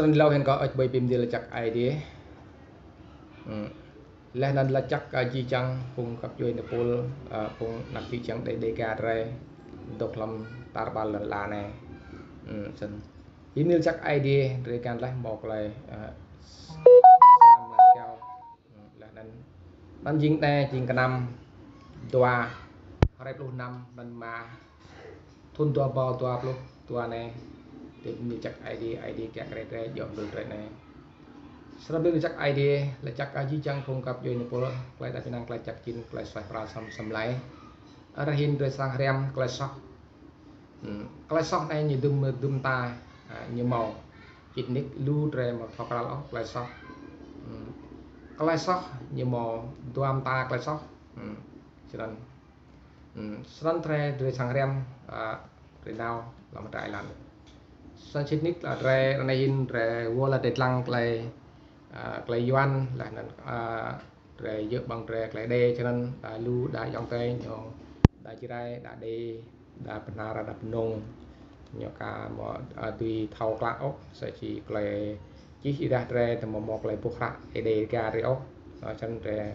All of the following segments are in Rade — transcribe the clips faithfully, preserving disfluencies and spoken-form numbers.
Êlâo hĭn kâo ăt ƀuh bi mni lač jăk Aê Diê. Hmm. Leh anăn lač jăk kơ jih jang phung găp djuê êpul, ah, phung anak čô čiăng Đê-, Đêga drei dôk hlăm tar ƀar lăn ala anei. Hmm, snăn. Bi mni lač jăk Aê Diê drei kăn leh mâo klei, ah, sa mlan kâo. Hmm, leh anăn, anăn jing anei, jing knăm dua, hruê pluh năm, anăn êma thŭn dua êbâo dua pluh dua anei. Drei bi mni lač jăk Aê Diê, Aê Diê kiă kriê drei, djŏ mnuih drei anei. Snăn bi mni lač jăk Aê Diê, lač jăk kơ jih jang phung găp djuê êpul, klei êđăp ênang, klei jăk jĭn, klei suaih pral săm, săm lei. Ară anei hĭn drei srăng hriăm klei soh. Hmm, klei soh anei ñu dŭm, dŭm mta, ah, ñu mâo. Čĭt nik lu drei amâo thâo kral ôh klei soh. Hmm. Klei soh ñu mâo dua mta klei soh. Hmm. Snăn. Hmm. Snăn drei, drei srăng hriăm, ah, drei nao hlăm hdră êlan. Snăn čĭt nik leh drei, ară anei hĭn drei wăl leh drei dlăng klei, ah, klei Yuăn, leh anăn, ah, drei yơh ƀăng drei klei Đê, snăn, ah, lu đa ayŏng adei ñu, đa Jrai, đa Đê, đa Bhnar, đa Mnông, ñu ka mâo, ah, dưi thâo klă ôh, msĕ si klei čih êdah drei, tơ mâo mâo klei boh hră Êđê Đêga drei ôh. Ah, snăn drei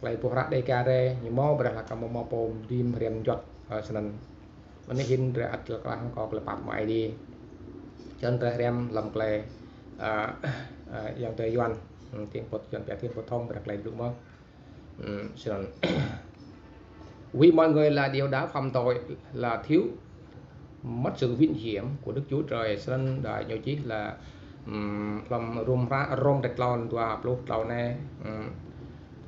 klei boh hră Đêga drei, ñu mâo ƀiădah leh ka mâo mâo pô mđĭ hriăm mjuăt, ah, snăn. Mơ̆ng anei hĭn drei ăt leh klah kơ klei pap mơ̆ng Aê Diê. Snăn drei hriăm hlăm klei, ah, ah, ayŏng adei Yuăn, hmm, tiếng phổ, Yuăn pia tiếng phổ thông, ƀiădah klei blŭ mơh. Hmm, snăn. Vì mọi người là đều đã phạm tội, là thiếu mất sự vinh hiển của Đức Chúa Trời, snăn đa ñu čih leh, hmm, hlăm Rôm hră, Rôm kdrêč tlâo, dua pluh tlâo anei, hmm,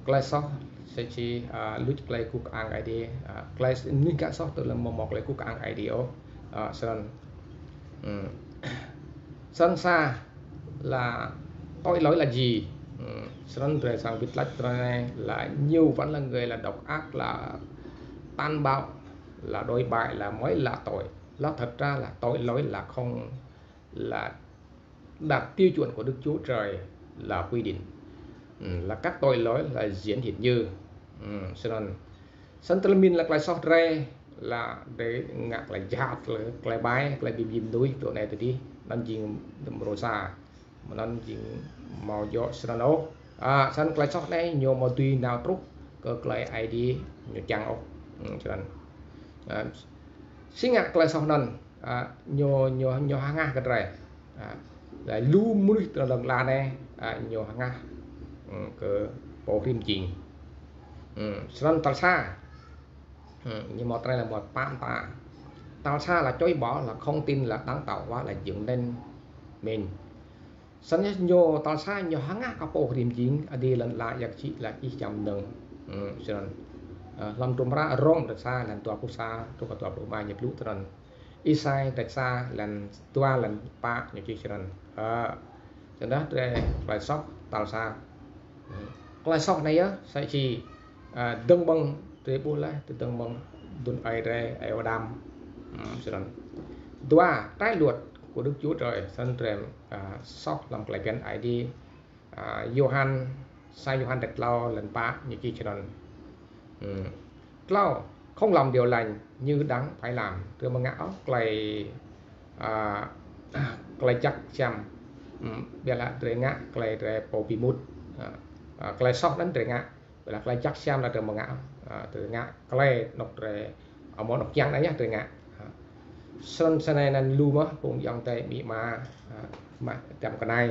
klei soh msĕ si, ah, luč klei guh kơang Aê Diê, ah, klei s-, mnuih ngă soh tơdah amâo mâo klei guh kơang Aê Diê ôh, ah, snăn. Hmm. Snăn sa là tội lỗi là gì? Ừ, snăn drei srăng wĭt lač tơlơi anei là nhiều vẫn là người là độc ác, là tàn bạo, là đồi bại, là mới là tội. Là thật ra là tội lỗi là không, là đạt tiêu chuẩn của Đức Chúa Trời là quy định. Ừ, là các tội lỗi là diễn hiện như. Ừ, snăn. Snăn tơlơi mĭn là klei soh drei, là drei ngă klei jhat, klei, klei ƀai, klei bi mdjiê mnuih, tơ anei tơ dih, anăn jing mrô sa. Mnăn jing amâo djŏ snăn ôh. Ah, snăn klei soh anei ñu amâo dưi nao truh kơ klei Aê Diê ñu čiăng ôh. Hmm, snăn. Ah, si ngă klei soh anăn, ah, ñu, ñu, ñu hngah kơ drei. Ah, leh lu mnuih tơ lăn ala anei, ah, ñu hngah, hmm, kơ pô hrih mjing. Hmm, snăn tal sa. Hmm, ñu mâo tơlơi leh mâo pă mta. Tal sa là chối bỏ, là không tin là Đấng Tạo Hóa là dựng nên mình. Snăn ñu tal sa ñu hngah kơ pô hrih mjing, Aê Diê lăn ala yak čih leh ih čăm nơ̆ng. Hmm, snăn. Ah, hlăm hdruôm hră Rôm kdrêč sa, leh dua pluh sa truh kơ dua pluh êma ñu blŭ snăn. Êsai kdrêč sa, leh dua, leh pă ñu čih snăn. Ah, snăn drei klei soh tal sa. Hmm. Klei soh anei yơh, msĕ si, ah, dơ̆ng mơ̆ng drei ƀuh leh, dơ̆ng mơ̆ng aduôn aê drei, aê Ađam. Hmm, snăn. Dua, trái luật của Đức Chúa Trời, snăn drei, ah, soh hlăm klei bhiăn Aê Diê. Ah, Yôhan, sa Yôhan kdrêč tlâo, leh pă ñu čih snăn. Hmm. Tlâo, không làm điều lành như đáng phải làm. Drei amâo ngă ôh klei, ah, klei jăk siam. Hmm, ƀiădah drei ngă klei drei pô bi êmut. Ah, ah, klei soh anăn drei ngă. Ƀiădah klei jăk siam leh drei amâo ngă. Ah, drei ngă klei anôk drei, ah, amâo anôk čiăng anăn yơh drei ngă. Ah. Snăn snei anăn lu mơh, phung ayŏng adei amĭ ama, ah, mă dăm knai.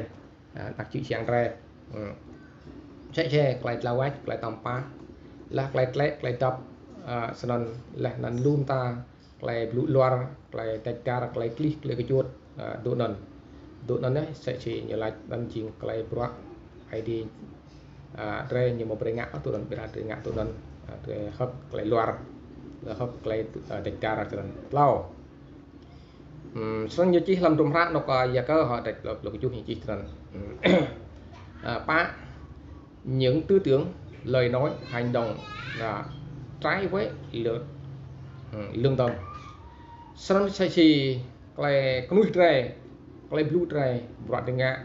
Ah, anak čô čiăng drei. Hmm. Msĕ si klei dlao wač, klei tăm pah. Leh klei tlĕ, klei dăp. Ah, snăn leh anăn lu mta klei blŭ luar, klei dêč dar, klei klih, klei kčŭt, ah, dŭ anăn. Dŭ anăn yơh, msĕ si ñu lač anăn jing klei bruă Aê Diê, ah, drei ñu amâo brei ngă, dŭ anăn ƀiădah drei ngă dŭ anăn, ah, drei hơ̆k klei luar, drei hơ̆k klei, ah, dêč dar, dŭ anăn. Tlâo. Hmm, snăn ñu čih hlăm hdruôm hră anôk, ah, Yakơ hŏ kdrêč pluh kjuh ñu čih snăn. Hmm. Ah, pă, những tư tưởng, lời nói, hành động là trái với lương, ừ, lương tâm. Snăn msĕ si klei knuih drei, klei blŭ drei, bruă drei ngă,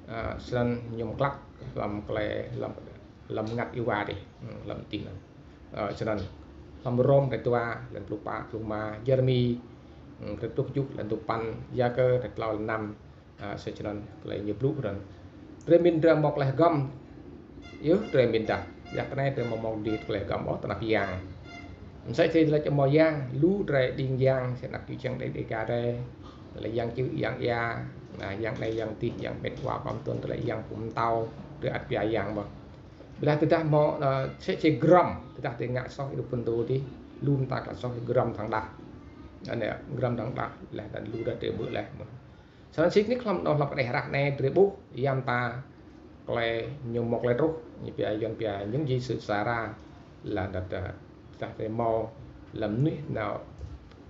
ah, snăn ñu mklăk hlăm klei, hlăm, hlăm mngăt êwa dih, hmm, hlăm dih anăn. Ah, snăn hlăm Rôm kdrêč dua, leh pluh pă, pluh êma, Yêrêmi, hmm, kdrêč pluh kjuh, leh dua păn, Yakơ kdrêč tlâo, leh năm, Ơ, snăn klei ñu blŭ anăn. Drei mĭn drei mâo klei hgăm. Yơh, drei mĭn dah. Ƀiădah tinei drei amâo mâo dưi klei hgăm ôh, ti anăp yang. Msĕ si lač amâo yang, lu drei đing yang, si anak čô čiăng đei đei ka drei. Leh yang čư̆, yang êa, nah, yang anei, yang dih, yang mĭt wa kăm tuôn, leh yang pum tâo, drei ăt pia yang mơh. Ƀiădah tơdah mâo, ơ, si, si grăm, tơdah drei ngă soh, êdu pun dô dih, lu mta klei soh grăm thăng đah. Anei, grăm thăng đah, leh anăn lu dah drei ƀuh leh. Snăn si nik hlăm, hlăm kđeh rah anei drei ƀuh, ya mta klei ñu mâo klei truh, ñu pia Yuăn pia những gì sự xảy ra là đặt, ơ, tah drei mâo hlăm mnuih nao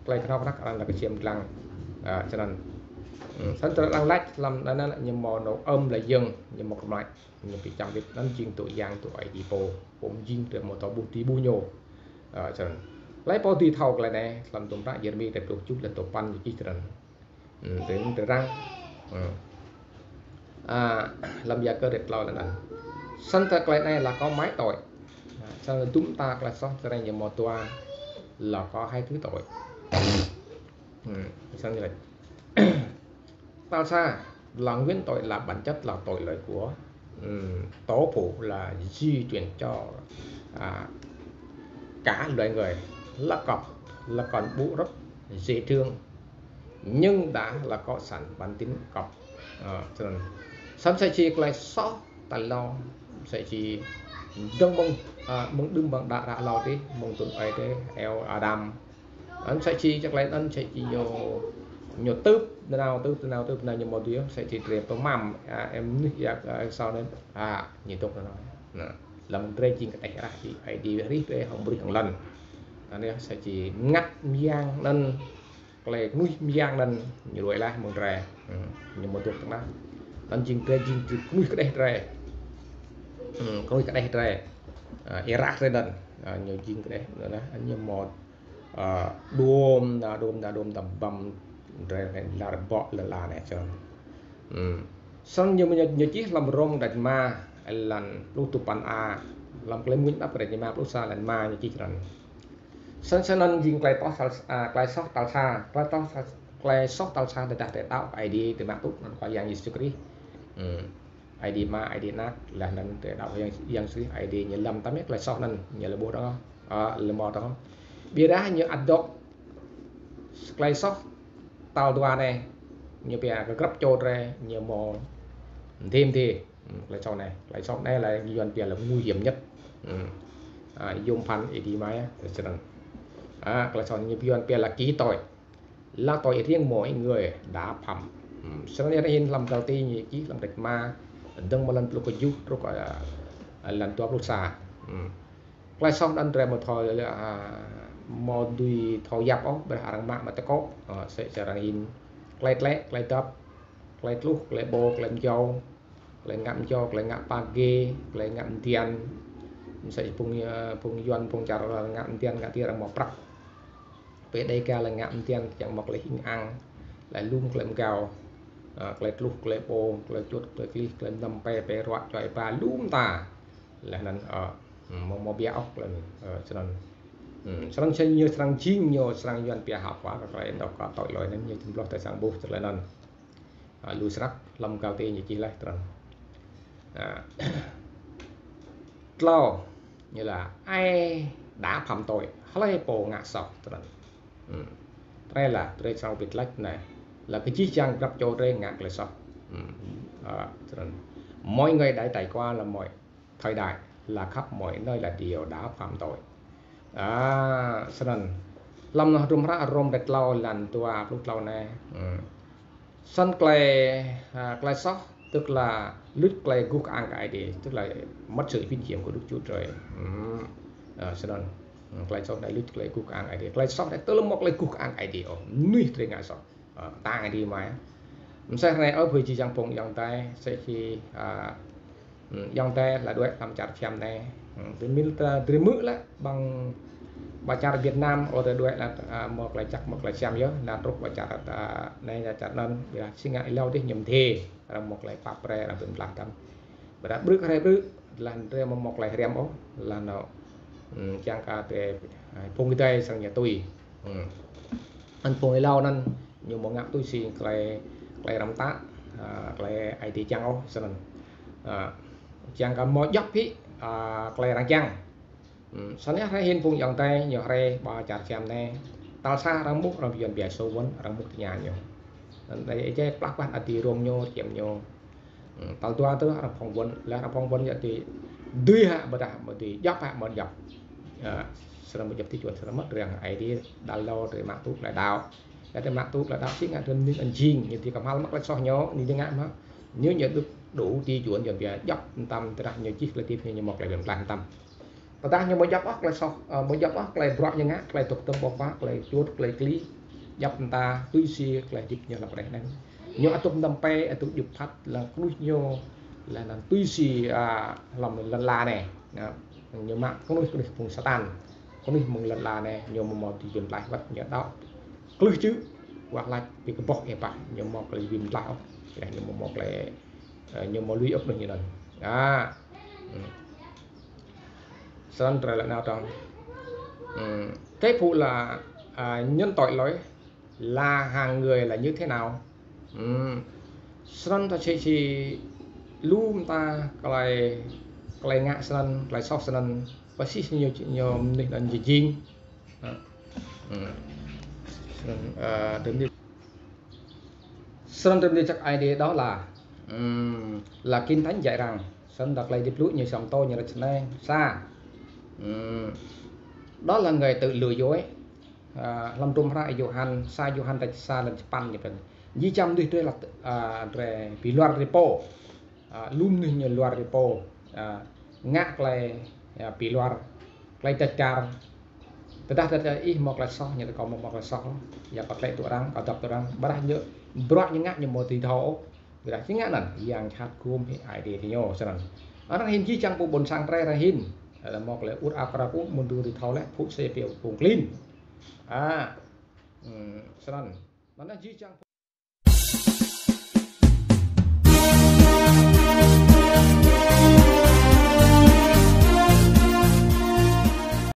klei knhâo knhăk arăng lač ksiêm dlăng, ơ, snăn. Ơ, snăn tơdah arăng lač hlăm anăn ñu mâo nô âm là dừng, ñu mâo kmlai, ñu bi čăm wĭt anăn jing tŭ yang tŭ Aê Diê pô, pô mjing drei amâo thâo ƀuh ti ƀuh ñu. Ơ, snăn. Hlei pô dưi thâo klei anei, hlăm hdruôm hră Yêrêmi kdrêč pluh kjuh leh dua păn ñu čih snăn. Ơ, drei, drei răng. Ơ. A, hlăm Yakơ kdrêč tlâo leh anăn. Snăn tơdah klei anei là có mái tội. A, snăn dŭm mta klei soh drei ñu mâo dua là có hai thứ tội. Ơ, snăn ñu lač. Tal sa là nguyên tội là bản chất là tội lỗi của, ơ, tổ phụ là di truyền cho, à, cả loài người. Là cọp, là con bú rất dễ thương, nhưng đã là có sẵn bản tính cọp. Ơ, snăn. Snăn msĕ si klei soh tal êlâo, msĕ si dơ̆ng mơ̆ng, ơ, mơ̆ng đưm mơ̆ng đă ră êlâo dih, mơ̆ng tŭn ai dih, êlâo Adam. Anăn msĕ si klei anăn msĕ si ñu, ñu tưp, nanao tưp, nanao tưp, nanao ñu mâo dui, msĕ si drei pơmăm, a, em nih ya, a, sau anăn, a, ñu dôk nanao. Nah, hlăm drei jing kđeh rah, Aê Diê hrih drei hŏng mnuih hŏng lăn. Anei msĕ si mngăt myang anăn, klei knuih myang anăn ñu ruai leh mơ̆ng drei. Ơ, ñu mâo dôk tơnah. Anăn jing drei jing, jing knuih kđeh drei. Ơ, knuih kđeh drei. A, êrah drei anăn. A, ñu jing kđeh anăn, ñu mâo, a, đuôm, na đuôm, na đuôm tăm băm drei anei lar bŏ lăn ala anei snăn. Ơ. Snăn ñu, ñu, ñu čih hlăm Rôm kdrêč êma, êlan pluh dua păn a, hlăm Klei Mmuñ Hđăp kdrêč êma pluh sa êlan êma ñu čih snăn. Snăn, snăn jing klei soh tal, a, klei soh tal sa, klei soh, klei soh tal sa tơdah drei đăo kơ Aê Diê, drei mă tŭ anăn Khua Yang Yêsu Krist. Ơ. Aê Diê Ama, Aê Diê Anak, leh anăn drei đăo Yang, Yang Yêsu Krist, Aê Diê ñu lăm tăm klei soh anăn, ñu lĕ ƀuh dơ̆ng, a, lĕ mâo dơ̆ng. Ƀiădah ñu ăt dôk klei soh tal dua anei, ñu pia kơ grăp čô drei, ñu mâo mdê mdê. Ơ, klei soh anei, klei soh anei lĕ Yuăn pia là nguy hiểm nhất. Ơ. A, yuôm bhăn êdimai, snăn. A, klei soh anei ñu Yuăn pia là ký tội. Là tội riêng mỗi người đã phạm. Ơ, snăn anei hĭn hlăm Galati ñu čih hlăm kdrêč êma, dơ̆ng mơ̆ng êlan pluh kjuh truh, a, êlan dua pluh sa. Ơ. Klei soh anăn drei amâo thâo, a, amâo dưi thâo yap ôh, ƀiădah arăng mă mă tơkŏ. Ơ, msĕ si arăng hĭn klei tlĕ, klei dăp, klei tluh, klei ƀô, klei mjâo, klei ngă mjâo, klei ngă pă gê, klei ngă mdian. Msĕ si phung, ơ, phung Yuăn, phung čar ngă mdian, ngă ti arăng mâo prăk. Pơ Đêga lĕ ngă mdian čiăng mâo klei hing ang, leh lum klei mgao, a, klei tluh, klei ƀô, klei čuôt, klei klih, klei mnăm, pĕ, pĕ ruă, čuai ba, lum mta. Leh anăn, a, mâo, mâo biă ôh klei anăn, a, snăn. Ơ, snăn si ñu srăng jing, ñu srăng Yuăn pia hậu quả kơ klei anăn, kơ tội lỗi anăn ñu tĭng bloh drei srăng ƀuh klei anăn. A, lu snăk hlăm Galati ñu čih leh trăn. A, tlâo, ñu lač ai đã phạm tội, hlei pô ngă soh trăn. Ơ. Drei lač, drei srăng bi lač anei. Lač kơ jih jang grăp čô drei ngă klei soh. Ơ. A, trăn. Mọi người đã trải qua là mọi thời đại, là khắp mọi nơi là đều đã phạm tội. A, snăn. Hlăm hdruôm hră Rôm kdrêč tlâo êlan dua pluh tlâo anei. Ơ. Snăn klei, a, klei soh, tức là luč klei guh kơang kơ Aê Diê, tức là mất sự vinh hiển của Đức Chúa Trời. Ơ. A, snăn. Ơ, klei soh anei luč klei guh kơang Aê Diê. Klei soh anei tơl mâo klei guh kơang Aê Diê ôh. Mnuih drei ngă soh. Ơ, ktang Aê Diê mơh. Msĕ snei ơ, phung jih jang phung ayŏng adei, msĕ si, a, ơ, ayŏng adei lač đuĕ hlăm čar Siam anei. Ơ, drei mĭn ta, drei hmư̆ lač ƀăng, ƀăng čar Việt Nam, ơ, drei đuĕ lač, a, mâo klei jăk, mâo klei Siam yơh, lač truh ƀăng čar, a, anei, lač čar anăn, ƀiădah si ngă êlâo dih ñu mdê, arăng mâo klei pap brei, arăng bi blah dăm. Ƀiădah ƀrư̆ hriê ƀrư̆, lač drei amâo mâo klei hriăm ôh, lač nao, ơ, čiăng kơ drei, a, phung adei srăng ñu tui. Ơ. Anăn phung êlâo anăn ñu mâo ngă tui si klei, klei arăng mtă, Klei Aê Diê čiăng ôh snăn. Čiăng kơ mâo djăp hĕ klei arăng čiăng. Snăn hruê anei phung ayŏng adei ñu hriê ba čar Siam anei. Tal sa arăng ƀuh arăng yuăn pia sô wăn arăng ƀuh tơña ñu. Anăn dê êjai plah pah Aê Diê rông ñu, čiêm ñu. Tal dua tơ arăng phỏng vấn, leh arăng phỏng vấn ñu ti dưi hă ƀiădah amâo dưi, djăp hă amâo djăp. Snăn mâo djăp ti čuôn snăn mơh, drei Aê Diê đăl lŏ drei mă tŭ klei đăo. Leh drei mă tŭ klei đăo si ngă drei mnĭn anăn jing, ñu ti kmhal mă klei soh ñu, ñu dưi ngă mă. Ñu ñu dôk đu ti čuôn yuăn pia djăp mtam tơdah ñu čih klei hdĭp ñu, ñu mâo klei bi mtlaih mtam. Tơdah ñu amâo djăp ôh klei soh, amâo djăp ôh klei bruă ñu ngă, klei dôk tơm ƀô̆ pă, klei čuôt, klei klĭ, djăp mta tui si klei hdĭp ñu hlăm kđeh anăn. Ñu ăt dôk mtam pe, ăt dôk djŭp phat, leh knuih ñu, leh anăn tui si hlăm lăn ala anei. Ñu mă knuih, knuih phung Satan. Knuih mơ̆ng lăn ala anei, ñu amâo mâo ti bi mtlaih wăt ñu đăo. Klưh čư̆, wah lač bi kboh êpah, ñu amâo mâo klei bi mtlaih ôh. Leh ñu amâo mâo klei, ñu amâo lui ôh knuih ñu anăn. Snăn drei lŏ nao dơ̆ng. Thế phủ là nhân tội lỗi là hạng người là như thế nào? Snăn ta si si lu mta klei, klei ngă snăn, klei soh snăn, pô si ñu, ñu mnuih anăn jing. Snăn, snăn drei mni jăk Aê Diê đó là, là Kinh Thánh dạy rằng, snăn dah klei hdĭp lu ñu săm tô ñu rơčneng sa. Đó là người tự lừa dối. Hlăm hdruôm hră Yôhan, sa Yôhan dăč sa lăn čpăn ñu păn. Jih jang mnuih drei leh, drei bi luar drei pô. Lu mnuih ñu luar drei pô. Ngă klei bi luar, klei dăč čar. Tơdah, tơdah ih mâo klei soh, ñu kâo amâo mâo klei soh. Ya kâo tlĕ tŭ arăng, kâo dăp tŭ arăng. Ƀiădah ñu, bruă ñu ngă ñu amâo dưi thâo ôh. Ƀiădah si ngă anăn, yang jhat guôm hĕ Aê Diê diñu snăn. Arăng hĭn jih jang phung ƀuôn sang drei arăng hĭn. Mâo klei ur akra kŭ mŭn du dưi thâo leh, phung se pia phung klin. Snăn. Anăn jih jang